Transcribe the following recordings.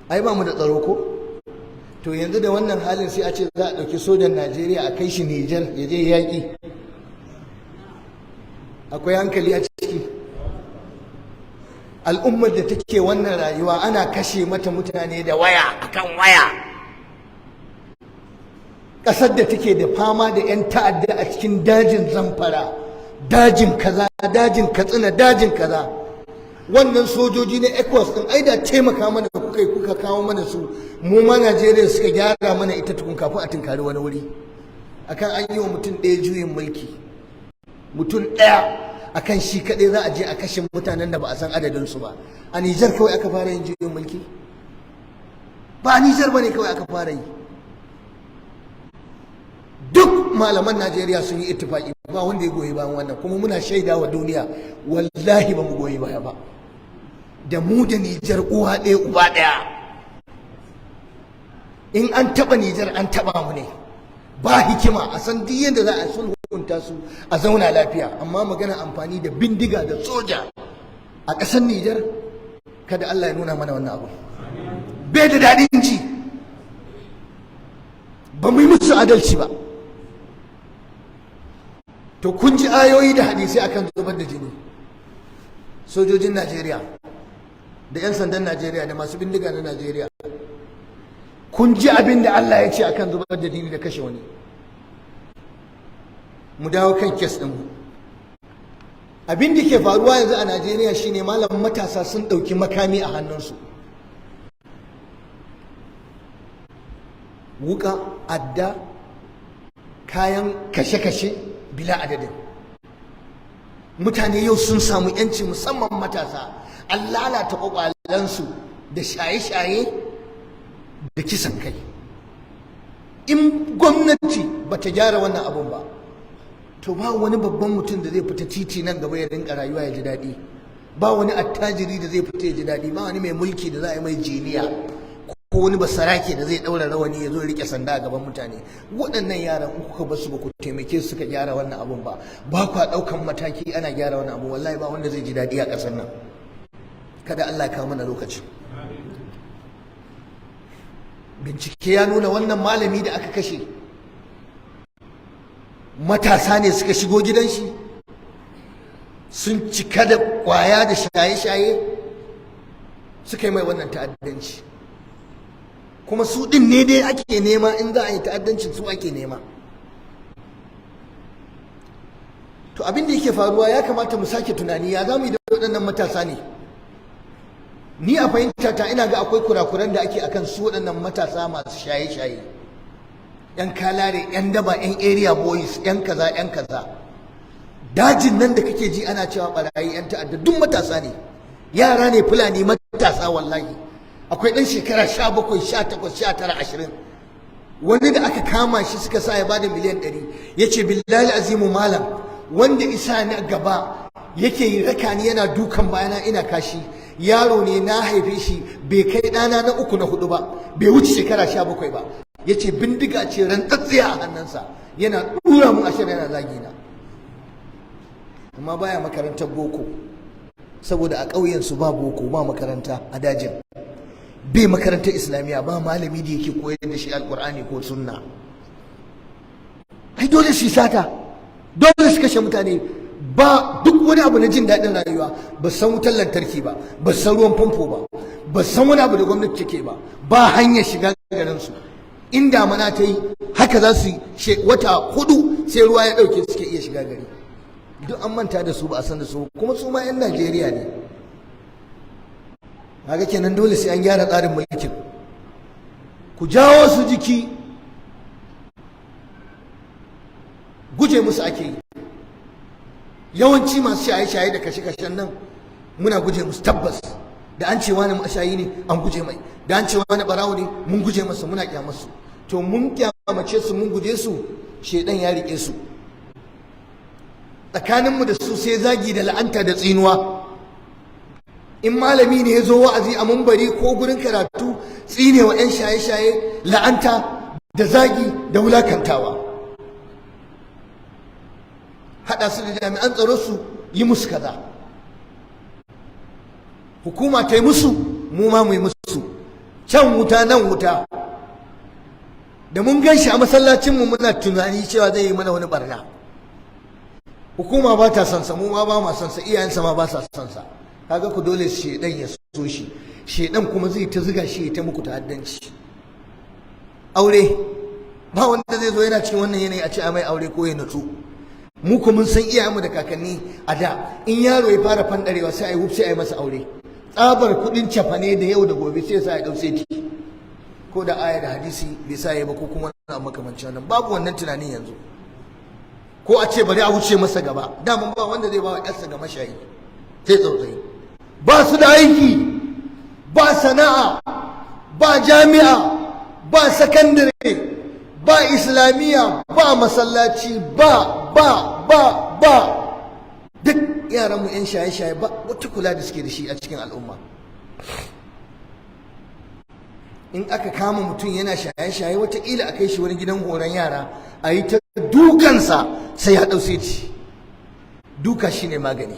Ai ba mu da tsaro ko? To yanzu da wannan halin sai a ce za a ɗauki sojan Najeriya a kai shi Nijar ya je yaƙi. Akwai hankali a ciki? Al'ummar da take wannan rayuwa, ana kashe mata mutane da waya, akan waya, ƙasar da take da fama da 'yan ta'adda a cikin dajin Zamfara, dajin kaza, dajin Katsina, dajin kaza, wannan sojoji na ECOWAS din, ai da taimaka mana kuka yi, kuka kawo mana su, mu ma Najeriya suka gyara mana ita tukun kafin a tunkari wani wuri. Akan an yi wa mutum ɗaya juyin mulki, mutum ɗaya, akan shi kaɗai za a je a kashe mutanen da ba a san adadinsu ba. A Nijar kawai aka fara yin juyin mulki? Ba a Nijar ba ne kawai aka fara yi. Duk malaman Najeriya sun yi ittifaki, ba wanda ya goyi bayan wannan. Kuma muna shaida wa duniya, wallahi ba mu goyi baya ba. Da mu da Nijar uwa ɗaya uba ɗaya. In an taɓa Nijar, an taɓa mu ne. Ba hikima a san duk yadda za a sulhunta su a zauna lafiya, amma magana amfani da bindiga da soja a ƙasar Nijar, kada Allah ya nuna mana wannan abu. Bai da daɗin ji, ba mu yi musu adalci ba. To kun ji ayoyi da hadisai akan zubar da jini. Sojojin Najeriya da 'yan sandan Najeriya da masu bindiga na Najeriya, kun ji abin da Allah ya ce akan zubar da jini da kashe wani. Mu dawo kan case ɗinmu. Abin da ke faruwa yanzu a Najeriya shine, malam, matasa sun ɗauki makami a hannunsu, wuka, adda, kayan kashe-kashe bila adadin. Mutane yau sun samu yanci, musamman matasa, an lalata kwakwalensu da shaye-shaye da kisan kai. In gwamnati ba ta gyara wannan abun ba, to ba wani babban mutum da zai fita titi nan gaba ya rinka rayuwa ya ji daɗi, ba wani attajiri da zai fita ya ji daɗi, ba wani mai mulki da za a yi mai jiniya, ko wani basarake da zai ɗaura rawani ya zo ya rike sanda a gaban mutane. Waɗannan yaran, in kuka basu, ba ku taimake su suka gyara wannan abun ba, ba ku ɗaukan mataki ana gyara wannan abun, wallahi ba wanda zai ji daɗi a ƙasar nan. Kada Allah ya kawo mana lokaci. Bincike ya nuna wannan malami da aka kashe, matasa ne suka shigo gidan shi, sun cika da kwaya da shaye-shaye, suka yi mai wannan ta'addanci. Kuma su ɗin ne dai ake nema. In za a yi ta'addancin, su ake nema. To abin da yake faruwa, ya kamata mu sake tunani, ya za mu yi da waɗannan matasa ne? Ni a fahimta ta, ina ga akwai kurakuran da ake akan su waɗannan matasa masu shaye-shaye, yan kalare, yan daba, yan area boys, yan kaza, yan kaza. Dajin nan da kake ji ana cewa barayi, yan ta'adda, duk matasa ne, yara ne, Fulani matasa. Wallahi akwai ɗan shekara 17, 18, 19, 20. Wani da aka kama shi, suka sa ya bada miliyan 100, ya ce, "Billahi azimu malam, wanda isa ni gaba yake raka ni, yana dukan bayana ina kashi, yaro ne na haife shi, bai kai ɗana na uku na hudu ba, bai wuce shekara 17 ba." Ya ce bindiga ce rantsatsiya a hannunsa, yana ɗura mun ashar, yana zagi na. Amma baya makarantar boko, saboda a ƙauyensu ba boko, ba makaranta a dajin. Bai makarantar Islamiyya, ba malami da yake koyar da shi Alƙur'ani ko Sunna. Ai dole su sata, dole su kashe mutane. Ba duk wani abu na jin daɗin rayuwa, ba san wutar lantarki ba, ba san ruwan famfo ba, ba san wani abu da gwamnati take ba. Ba hanyar shiga garin su. In damana ta yi, haka za su yi wata 4 sai ruwa ya ɗauke suke iya shiga gari. Duk an manta da su, ba a san da su. Kuma su ma 'yan Najeriya ne. Haka kenan dole sai an gyara tsarin mulkin. Ku jawo su jiki. Guje musu ake yi. Yawanci masu shaye-shaye da kashe-kashen nan, muna guje musu. Tabbas, da an ce wani mashayi ne, an guje mai. Da an ce wani barawo ne, mun guje masa, muna kyamarsu. To mun kyamace su, mun guje su, shedan ya rike su. Tsakaninmu da su sai zagi da la'anta da tsinuwa. In malami ne ya zo wa'azi a mumbari ko gurin karatu, tsinewa 'yan shaye-shaye, la'anta da zagi da wulakantawa, haɗa su da jami'an tsaro su yi musu kaza. Hukuma ta yi musu, mu ma mu yi musu. Can wuta, nan wuta. Da mun gan shi a masallacinmu, muna tunani cewa zai yi mana wani barna. Hukuma ba ta son sa, mu ma ba ma son sa, iyayensa ma ba sa son sa. Kaga ku dole shedan ya so shi. Shedan kuma zai ta ziga shi ya ta muku ta'addanci. Aure, ba wanda zai zo yana cikin wannan yanayi a ce a mai aure ko ya nutsu. Mu ko mun san iyayenmu da kakanni a da, in yaro ya fara fandarewa, sai a yi sai a yi masa aure. Tsabar kudin cafane da yau da gobe sai sa ya dau seti, ko da aya da hadisi bai sa ya ba, ko kuma wani makamancin wannan. Babu wannan tunanin yanzu, ko a ce bari a wuce masa gaba. Daman ba wanda zai ba wa yarsa ga mashayi, sai tsautsayi. Ba su da aiki, ba sana'a, ba jami'a, ba sakandare, ba islamiyya, ba masallaci, ba ba ba ba. Duk yaranmu 'yan shaye-shaye, ba wata kula da suke da shi a cikin al'umma. In aka kama mutum yana shaye-shaye, wataƙila a kai shi wani gidan horon yara, a yi ta dukansa sai ya ɗau seti. Duka shine magani.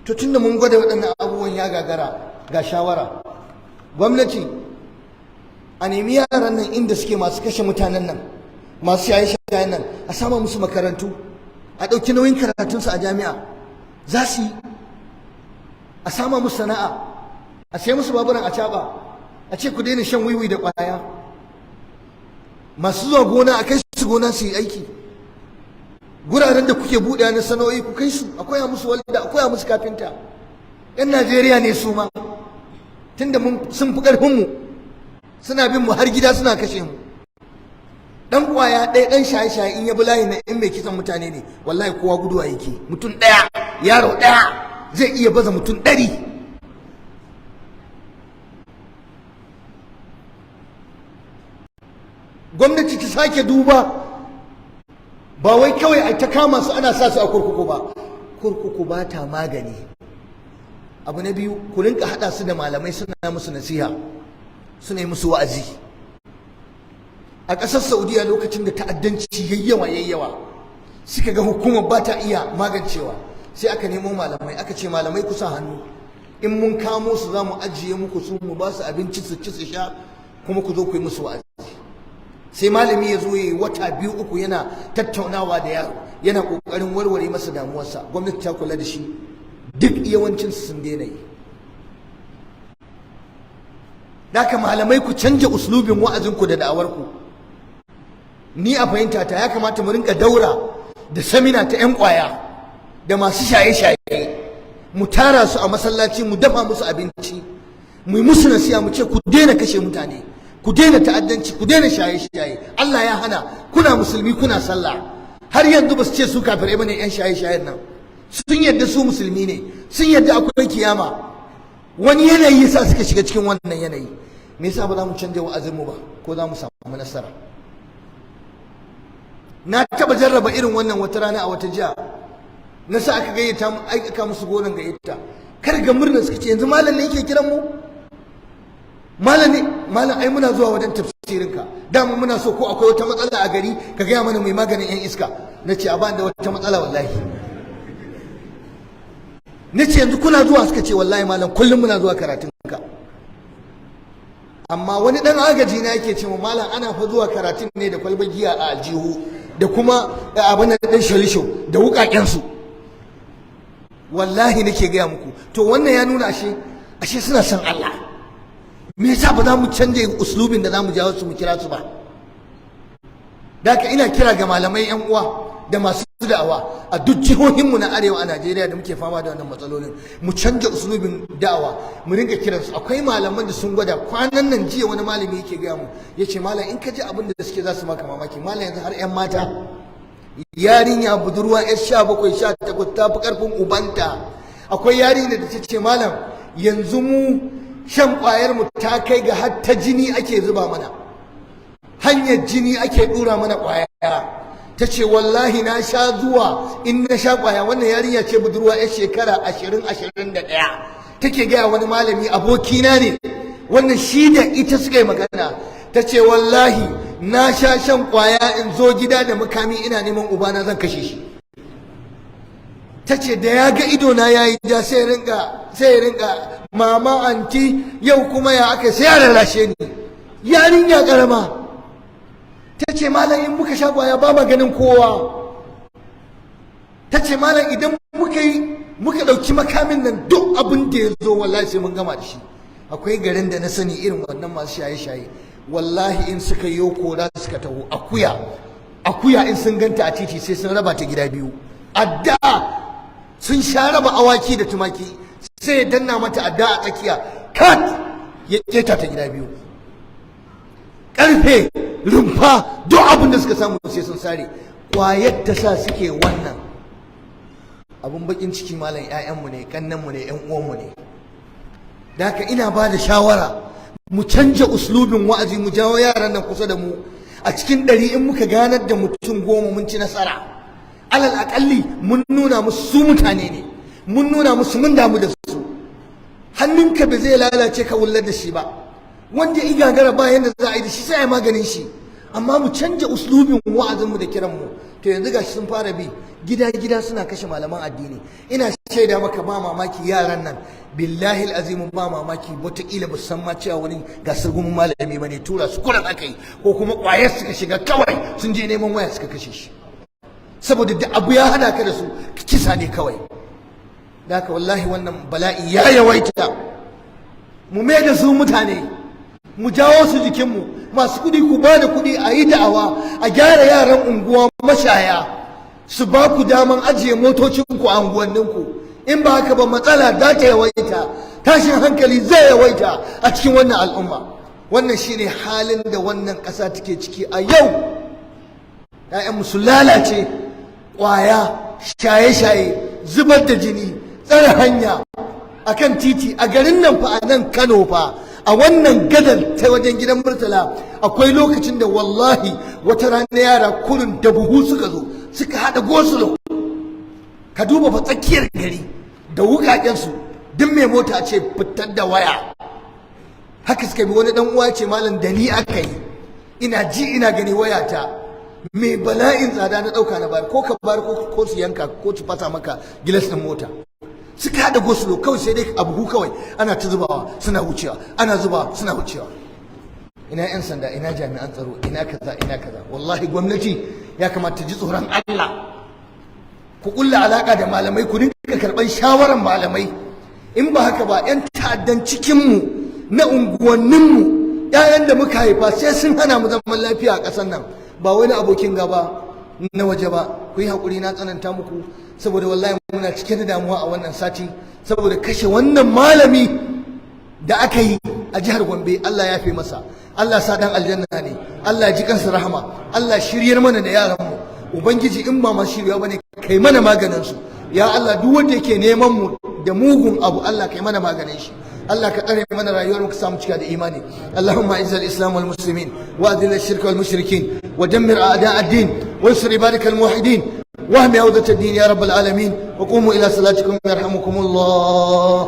To, tunda mun gwada waɗannan abubuwan ya gagara, ga shawara: gwamnati, a nemi yaran nan inda suke, masu kashe mutanen nan, masu shaye-shayen nan, a sama musu makarantu, a ɗauki nauyin karatunsu a jami'a za su yi, a sama musu sana'a, a sai musu baburan acaɓa, a ce ku daina shan wiwi da ƙwaya. Masu zuwa gona, a kai su gona su yi aiki. Guraren da kuke buɗe na sana'o'i, ku kai su, a koya musu walda, a koya musu kafinta. Yan Najeriya ne su ma, tunda sun fi ƙarfinmu, suna bin mu har gida suna kashe mu. Dan kwaya ɗaya, ɗan shaye-shaye, in ya bi layi na in mai kisan mutane ne, wallahi kowa guduwa yake. Mutum ɗaya, yaro ɗaya zai iya baza mutum 100. Gwamnati ta sake duba, ba wai kawai a ta kama su ana sa su a kurkuku ba. Kurkuku ba ta magani. Abu na biyu, ku rinka haɗa su da malamai, suna musu nasiha, suna yi musu wa'azi. A ƙasar Saudiya, lokacin da ta'addanci yayyawa yayyawa, suka ga hukumar ba ta iya magancewa, sai aka nemo malamai, aka ce, "Malamai, ku sa hannu. In mun kamo su, za mu ajiye muku su, mu ba su abinci su ci su sha, kuma ku zo ku yi musu wa'azi." Sai malami ya zo ya yi wata 2, 3 yana tattaunawa da yaro, yana ƙoƙarin warware masa damuwarsa. Gwamnati ta kula da shi, duk yawancin sun daina yi. Daka malamai, ku canja uslubin wa'azinku da da'awarku. Ni a fahimta ta, ya kamata mu rinka daura da seminar ta 'yan kwaya da masu shaye-shaye, mu tara su a masallaci, mu dafa musu abinci, mu yi musu nasiha, mu ce, "Ku daina kashe mutane, ku daina ta'addanci, ku daina shaye-shaye. Allah ya hana. Kuna musulmi, kuna sallah." Har yanzu ba su ce su kafirai bane. 'Yan shaye-shayen nan sun yadda su musulmi ne, sun yadda akwai kiyama. Wani yanayi yasa suka shiga cikin wannan yanayi. Me yasa ba za mu canja wa'azinmu ba, ko za mu samu nasara? Na taba jarraba irin wannan wata rana a wata jiha. Na sa aka gayyata mu, aika musu goron gayyata. Kar ga murna, suka ce, "Yanzu malam ne yake kiran mu? Malam ne? Malam, ai muna zuwa wajen tafsirinka. Dama muna so ko akwai wata matsala a gari ka gaya mana, mai maganin yan iska." Na ce, "A ba da wata matsala wallahi." Na ce, "Yanzu kuna zuwa?" Suka ce, "Wallahi malam, kullum muna zuwa karatunka." Amma wani dan agaji na yake ce mu, "Malam, ana fa zuwa karatun ne da kwalbar giya a aljihu, da kuma abin da dan shalisho da wukaken su." Wallahi nake gaya muku. To, wannan ya nuna ashe suna son Allah. Me yasa ba za mu canje uslubin da za mu jawo su, mu kira su ba? Daka ina kira ga malamai yan uwa da masu da'awa a duk jihohinmu na arewa a Najeriya da muke fama da wannan matsalolin, mu canja uslubin da'awa, mu rinka kiransu. Akwai malaman da sun gwada. Kwanan nan, jiya, wani malami yake gaya mu, yace, "Malam, in ka ji abin da suke, za su maka mamaki. Malam, yanzu har yan mata, yarinya budurwa yar 17, 18, ta fi karfin ubanta." Akwai yarinya da ta ce, "Malam, yanzu mu shan kwayar mu ta kai ga har ta jini ake zuba mana, hanyar jini ake dura mana kwaya." Ta ce, "Wallahi na sha zuwa in na sha kwaya." Wannan yarinya ce budurwa yar shekara 20, 21, take gaya wani malami, abokina ne wannan, shi da ita suka yi magana. Ta ce, "Wallahi na sha shan kwaya in zo gida da makami, ina neman ubana zan kashe shi." Ta ce da ya ga idona ya yi ja, sai ya rinka, "Mama, aunty, yau kuma ya aka?" Sai ya rarrashe ni. Yarinya karama ta ce, "Malam, in muka sha kwaya ba ma ganin kowa." Ta ce, "Malam, idan muka yi muka ɗauki makamin nan, duk abin da ya zo wallahi sai mun gama da shi." Akwai garin da na sani irin wannan masu shaye-shaye, wallahi in suka yi kora suka taho, akuya akuya in sun ganta a titi sai sun raba ta gida biyu. Adda sun sha raba awaki da tumaki, sai ya danna mata adda a tsakiya, kat, ya keta ta gida biyu. Karfe, rumfa, duk abin da suka samu sai sun sare. Kwayar ta sa suke wannan abun. Bakin ciki malam, 'ya'yanmu ne, kannanmu ne, 'yan uwanmu ne. Da haka ina ba da shawara mu canja uslubin wa'azi, mu jawo yaran nan kusa da mu. A cikin 100 in muka ganar da mutum 10, mun ci nasara. Alal akalli mun nuna musu su mutane ne, mun nuna musu mun damu da su. Hannunka ba zai lalace ka wullar da shi ba. Wanda ya gagara ba yanda za a yi da shi, sai a yi maganin shi. Amma mu canja uslubin wa'azinmu da kiranmu. To yanzu gashi sun fara bi gida gida suna kashe malaman addini. Ina shaida maka, ba mamaki yaran nan, billahi azimu, ba mamaki wataƙila ba san ma cewa wani gasar gumin malami ba ne. Tura su kuran aka yi, ko kuma ƙwayar suka shiga kawai, sun je neman waya suka kashe shi. Saboda da abu ya hada ka da su, kisa ne kawai. Da haka wallahi wannan bala'i ya yawaita. Mu mai da su mutane, mu jawo su jikinmu. Masu kuɗi, ku ba da kuɗi a yi da'awa, a gyara yaran unguwa mashaya, su ba ku daman ajiye motocinku a unguwanninku. In ba haka ba, matsala za ta yawaita, tashin hankali zai yawaita a cikin wannan al'umma. Wannan shine halin da wannan ƙasa take ciki a yau. ‘Ya'yanmu su lalace, ƙwaya, shaye-shaye, zubar da jini, tsare hanya akan titi. A garin nan fa, a nan Kano fa, a wannan gadar ta wajen gidan Murtala, akwai lokacin da wallahi wata rana yara kurun da buhu suka zo suka haɗa go-slow. Ka duba fa, tsakiyar gari, da wukakensu, duk mai mota ce fitar da waya. Haka suka bi. Wani dan uwa ce, "Malam, da ni aka yi, ina ji ina gani, wayata mai bala'in tsada na ɗauka na bayar, ko ka bayar ko su yanka ko su fasa maka gilas ɗin mota." Suka haɗa go-slow kawai, sai dai abu kawai ana ta zubawa suna wucewa, ana zubawa suna wucewa. Ina 'yan sanda? Ina jami'an tsaro? Ina kaza? Ina kaza? Wallahi gwamnati ya kamata ta ji tsoron Allah. Ku kulla alaka da malamai, ku rinka karɓar shawaran malamai. In ba haka ba, 'yan ta'addan cikinmu na unguwanninmu, 'ya'yan da muka haifa, sai sun hana mu zaman lafiya a ƙasar nan, ba wani abokin gaba na waje ba. Ku yi haƙuri na tsananta muku, saboda wallahi muna cike da damuwa a wannan sati saboda kashe wannan malami da aka yi a jihar Gombe. Allah ya fi masa, Allah sa dan aljanna ne, Allah ji kansa rahama, Allah shiryar mana da yaran mu. Ubangiji, in ba masu shirya bane, kai mana maganin su. Ya Allah, duk wanda yake neman mu da mugun abu, Allah kai mana maganin shi. Allah ka tsare mana rayuwar mu, ka samu cika da imani. اللهم أعز الإسلام والمسلمين وأذل الشرك والمشركين ودمر أعداء الدين وانصر عبادك الموحدين واحم حوزة الدين يا رب العالمين. وقوموا إلى صلاتكم يرحمكم الله.